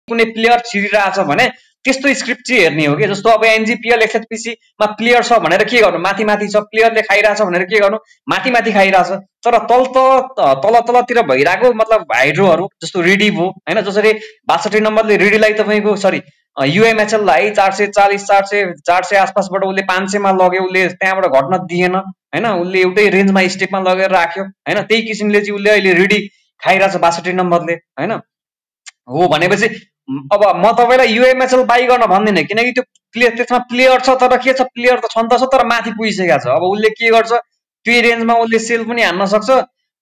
कुनै प्लेयर छिरिरहेछ भने त्यस्तो स्क्रिप्ट चाहिँ हेर्ने हो कि। जस्तो अब एनजिपिएल एफएचपिसी मा प्लेयर छ भनेर के गर्नु, माथि माथि छ, प्लेयरले खाइरहेछ भनेर के गर्नु, माथि माथि खाइरहेछ। तर तलतिर भइरहेको मतलब हाइड्रोहरू जस्तो रिडी भयो हैन, जसरी 62 नम्बरले रिडीलाई तपाईँको सरी युएमएचएललाई 440 400 आसपासबाट उसले 500 मा लग्यो, उसले त्यहाँबाट घट्न दिएन हैन, उसले एउटै रेन्जमा स्टेपमा लगेर राख्यो हैन। त्यही किसिमले चाहिँ उसले अहिले रिडी खाइरहेछ 62 नम्बरले हैन। हो भनेपछि अब म तपाईँलाई युएमएचएल बाई गर्न भन्दिनँ, किनकि त्यो त्यसमा प्लेयर छ, तर के छ, प्लेयर त छन् त छ, तर माथि पुगिसकेको छ। अब उसले के गर्छ, त्यो रेन्जमा उसले सेल पनि हान्न सक्छ,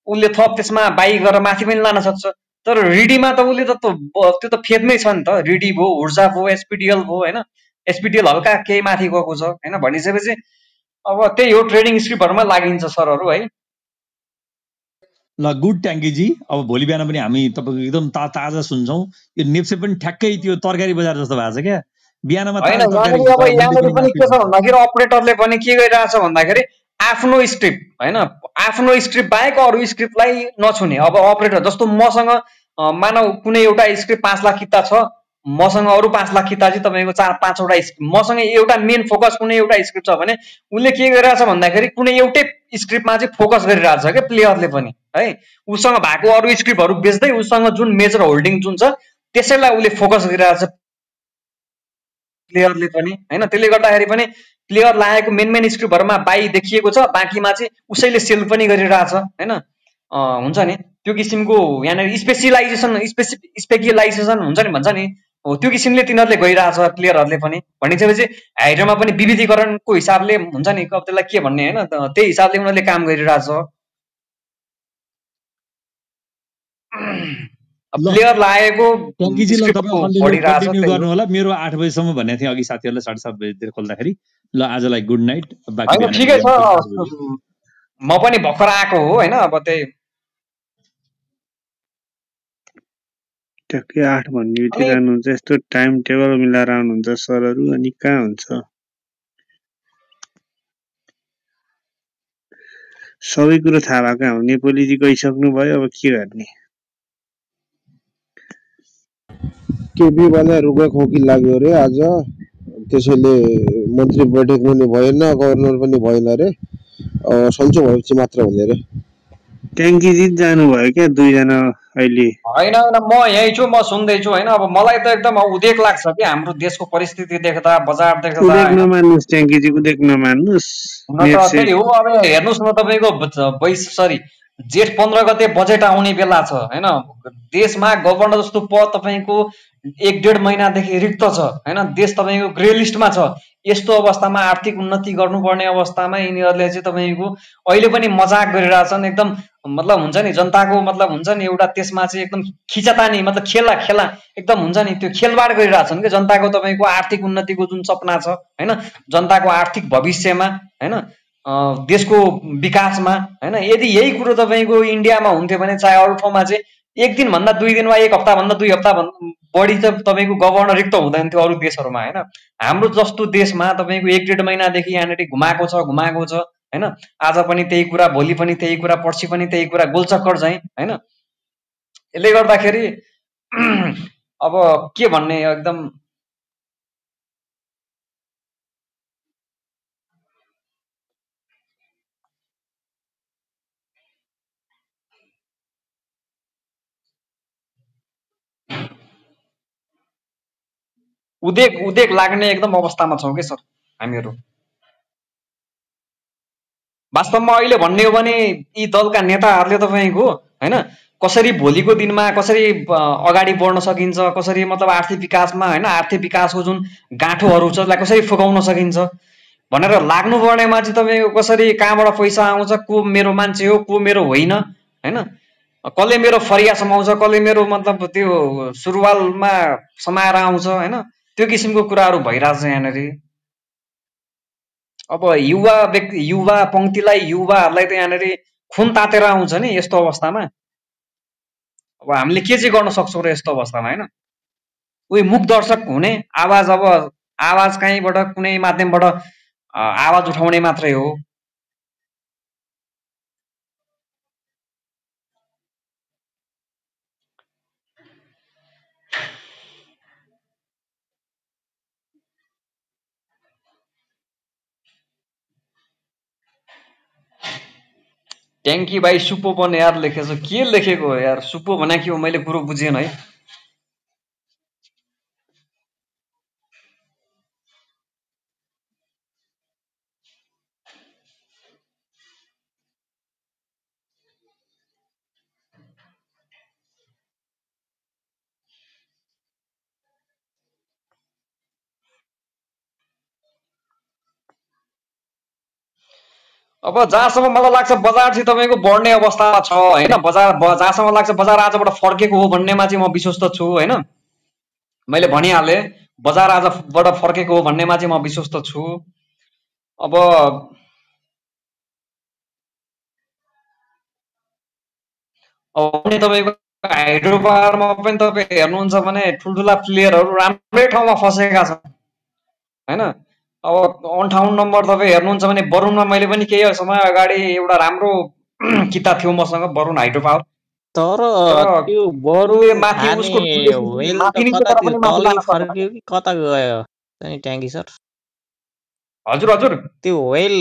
उसले थप त्यसमा बाई गरेर माथि पनि लान सक्छ। तर रिडीमा त उसले त त्यो त फेदमै छ नि त। रिडी भयो, ऊर्जा भयो, एसपिडिएल भयो हैन, एसपिडिएल हल्का केही माथि गएको छ हैन। भनिसकेपछि अब त्यही हो, ट्रेडिङ स्क्रिप्टहरुमा लागिन्छ सरहरु है। ल गुड ट्याङ्कीजी, अब भोलि बिहान पनि हामी तपाईँको एकदम ताजा सुन्छौँ। यो नेप्से पनि ठ्याक्कै त्यो तरकारी बजार जस्तो भएको छ क्या, बिहानमा ताजा तरकारी अब यहाँनिर पनि के छ भन्दाखेरि अपरेटरले पनि के गरिरहेछ भन्दाखेरि आफ्नो स्क्रिप्ट हैन, आफ्नो स्क्रिप्ट बाहेक अरू स्क्रिप्टलाई नछुने। अब अपरेटर जस्तो मसँग मानव कुनै एउटा स्क्रिप्ट 5 लाख किता छ, मसँग अरू 5 लाख किता चाहिँ तपाईँको 4-5 वटा मसँग एउटा मेन फोकस कुनै एउटा स्क्रिप्ट छ भने उसले के गरिरहेछ भन्दाखेरि कुनै एउटै स्क्रिप्टमा चाहिँ फोकस गरिरहेछ क्या प्लेयरले पनि है। उसँग भएको अरू स्क्रिप्टहरू बेच्दै उसँग जुन मेजर होल्डिङ जुन छ त्यसैलाई उसले फोकस गरिरहेछ प्लेयरले पनि हैन। त्यसले गर्दाखेरि पनि प्लेयर लागेको मेन स्क्रिप्टहरुमा बाई देखिएको छ, बाँकीमा चाहिँ उसैले सेल पनि गरिरहेछ हैन। हुन्छ नि त्यो किसिमको यहाँनिर स्पेसिलाइजेसन हुन्छ नि, भन्छ नि हो, त्यो किसिमले तिनीहरूले गइरहेछ प्लेयरहरूले पनि। भनिसकेपछि हाइड्रोमा पनि विविधीकरणको हिसाबले हुन्छ नि, अब त्यसलाई के भन्ने हैन, त्यही हिसाबले उनीहरूले काम गरिरहेछ। प्लेयर लागेको कन्टिन्यू गर्नु होला। मेरो 8 बजेसम्म भनेको थिएँ अघि साथीहरूलाई, 7:30 बजेतिर खोल्दाखेरि। ल आजलाई गुड नाइट। बाँकी ठिकै छ, म पनि भर्खर आएको हो हैन। अब त्यही टक्कै 8 भन्ने बित्तिकै जानुहुन्छ, यस्तो टाइम टेबल मिलाएर आउनुहुन्छ सरहरू, अनि कहाँ हुन्छ सबै कुरो थाहा भएको हामी नेपोलीजी गइसक्नु भयो, अब के गर्ने। केपी वाला रुगा खोकी लाग्यो रे आज, त्यसैले मन्त्री बैठक पनि भएन, गभर्नर पनि भएन रे, सन्चो भएपछि मात्र हुने रे। ट्याङ्कीजी जानुभयो क्या दुईजना अहिले? होइन म यही छु, म सुन्दैछु हैन। अब मलाई त एकदम उदेक लाग्छ कि हाम्रो देशको परिस्थिति देख्दा, बजार देख्दा। उदेक नमान्नुस् ट्याङ्कीजी, उदेक नमान्नुस्। त्यही हो, अब हेर्नुस् न तपाईँको जेठ 15 गते बजेट आउने बेला छ हैन। देशमा गभर्नर जस्तो पद तपाईँको 1-1.5 महिनादेखि रिक्त छ हैन। देश तपाईँको ग्रे लिस्टमा छ। यस्तो अवस्थामा आर्थिक उन्नति गर्नुपर्ने अवस्थामा यिनीहरूले चाहिँ तपाईँको अहिले पनि मजाक गरिरहेछन् एकदम। मतलब हुन्छ नि जनताको मतलब हुन्छ नि एउटा त्यसमा चाहिँ एकदम खिचातानी मतलब खेला एकदम हुन्छ नि, त्यो खेलबाड गरिरहेछन् कि जनताको तपाईँको आर्थिक उन्नतिको जुन सपना छ हैन, जनताको आर्थिक भविष्यमा हैन, देशको विकासमा हैन। यदि यही कुरो तपाईँको इन्डियामा हुन्थ्यो भने चाहे अरू ठाउँमा चाहिँ 1 दिन भन्दा 2 दिन वा 1 हप्ता भन्दा 2 हप्ता बढी त तपाईँको गभर्नर रिक्त हुँदैन थियो अरू देशहरूमा हैन। हाम्रो जस्तो देशमा तपाईँको 1-1.5 महिनादेखि यहाँनिर घुमाएको छ हैन। आज पनि त्यही कुरा, भोलि पनि त्यही कुरा, पर्सि पनि त्यही कुरा, गोलचक्कर चाहिँ हैन। यसले गर्दाखेरि अब के भन्ने एकदम उदेक लाग्ने एकदम अवस्थामा छौँ के सर हामीहरू। वास्तवमा अहिले भन्ने हो भने यी दलका नेताहरूले तपाईँको हैन कसरी भोलिको दिनमा कसरी अगाडि बढ्न सकिन्छ, कसरी मतलब आर्थिक विकासमा हैन, आर्थिक विकासको जुन गाँठोहरू छ त्यसलाई कसरी फुकाउन सकिन्छ भनेर लाग्नुपर्नेमा चाहिँ तपाईँको कसरी कहाँबाट पैसा आउँछ, को मेरो मान्छे हो, को मेरो होइन हैन, कसले मेरो फरिया समाउँछ, कसले मेरो मतलब त्यो सुरुवालमा समाएर आउँछ हैन, त्यो किसिमको कुराहरू भइरहेछ यहाँनिर। अब युवा पंक्तिलाई, युवाहरूलाई त यहाँनिर खुन तातेर आउँछ नि यस्तो अवस्थामा। अब हामीले के चाहिँ गर्न सक्छौँ र यस्तो अवस्थामा हैन। उही मुख दर्शक हुने, आवाज अब आवाज कहीँबाट कुनै माध्यमबाट आवाज उठाउने मात्रै हो। ट्याङ्की भाइ सुपो पनि यार लेखेछ, के लेखेको हो यार? सुपो भने के हो मैले कुरो बुझेन है। अब जहाँसम्म मलाई लाग्छ बजार चाहिँ तपाईँको बढ्ने अवस्थामा छ होइन। जहाँसम्म लाग्छ बजार आजबाट फर्केको हो भन्नेमा चाहिँ म विश्वस्त छु होइन। मैले भनिहालेँ बजार आजबाट फर्केको हो भन्नेमा चाहिँ म विश्वस्त छु। अब तपाईँको हाइड्रो पावरमा पनि तपाईँ हेर्नुहुन्छ भने ठुल्ठुला प्लेयरहरू राम्रै ठाउँमा फसेका छन् होइन। अब 58 नम्बर तपाईँ हेर्नुहुन्छ भने वरुणमा मैले पनि केही समय अगाडि एउटा राम्रो किताब थियो मसँग, वरुण हाइड्रो पावर। तर तर त्यो बरुण माथि खाने उसको वेल त माथि कता निस्केर त्यो पनि माथि तलै लान सक्छ। फर्क्यो कि कता गयो चाहिँ ट्याङ्की सर? हजुर हजुर त्यो वेल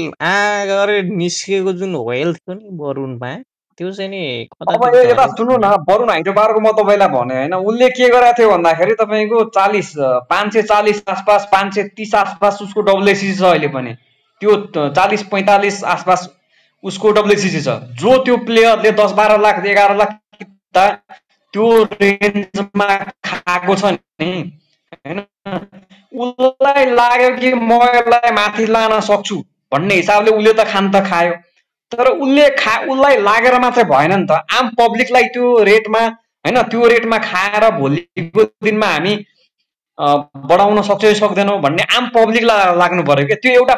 गरेर निस्केको जुन वेल थियो नि बरुणमा, त्यो चाहिँ नि अब कतातिर यता झऱ्यो सुन्नु न, वरुण हाइड्रो पावरको म तपाईँलाई भने होइन, उसले के गरेको थियो भन्दाखेरि तपाईँको 540 आसपास 530 आसपास उसको डब्लुएसिसी छ अहिले पनि। त्यो 40-45 आसपास उसको डब्लुएसिसी छ। जो त्यो प्लेयरले 10-12 लाख 11 लाख त्यो रेन्जमा खाएको छ नि होइन, उसलाई लाग्यो कि म यसलाई माथि लान सक्छु भन्ने हिसाबले उसले त खान त खायो। तर उसलाई लागेर मात्रै भएन नि त, आम पब्लिकलाई त्यो रेटमा होइन, त्यो रेटमा खाएर भोलिको दिनमा हामी बढाउन सक्छौँ सक्दैनौँ भन्ने आम पब्लिकलाई लाग्नु पर्यो क्या। त्यो एउटा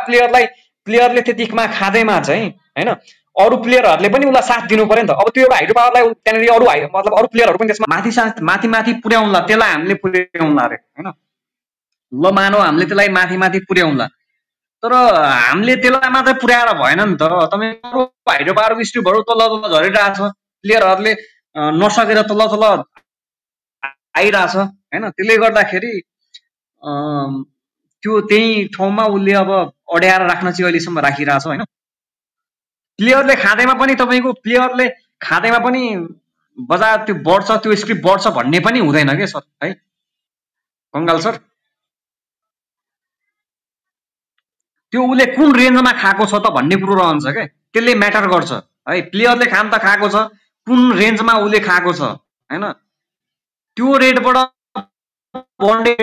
प्लेयरले त्यतिमा खाँदैमा चाहिँ होइन, अरू प्लेयरहरूले पनि उसलाई साथ दिनु पर्यो नि त। अब त्यो एउटा हाइड्रो पावरलाई त्यहाँनिर मतलब अरू प्लेयरहरू पनि त्यसमा माथि माथि पुर्याउला, त्यसलाई हामीले पुर्याउला अरे होइन। ल मानौ हामीले त्यसलाई माथि माथि पुर्याउला, तर हामीले त्यसलाई मात्रै पुर्याएर भएन नि त। तपाईँको हाइड्रो पावरको स्ट्रिपहरू तल तल झरिरहेछ, प्लेयरहरूले नसकेर तल तल आइरहेछ होइन। त्यसले गर्दाखेरि त्यो त्यही ठाउँमा उसले अब अड्याएर राख्न चाहिँ अहिलेसम्म राखिरहेछ होइन। प्लेयरले खाँदैमा पनि बजार त्यो बढ्छ, त्यो स्क्रिप्ट बढ्छ भन्ने पनि हुँदैन क्या सर है, कङ्गाल सर। त्यो उसले कुन रेन्जमा खाएको छ त भन्ने कुरो रहन्छ क्या, त्यसले म्याटर गर्छ है। प्लेयरले खान त खाएको छ, कुन रेन्जमा उसले खाएको छ होइन, त्यो रेटबाट बढ्ने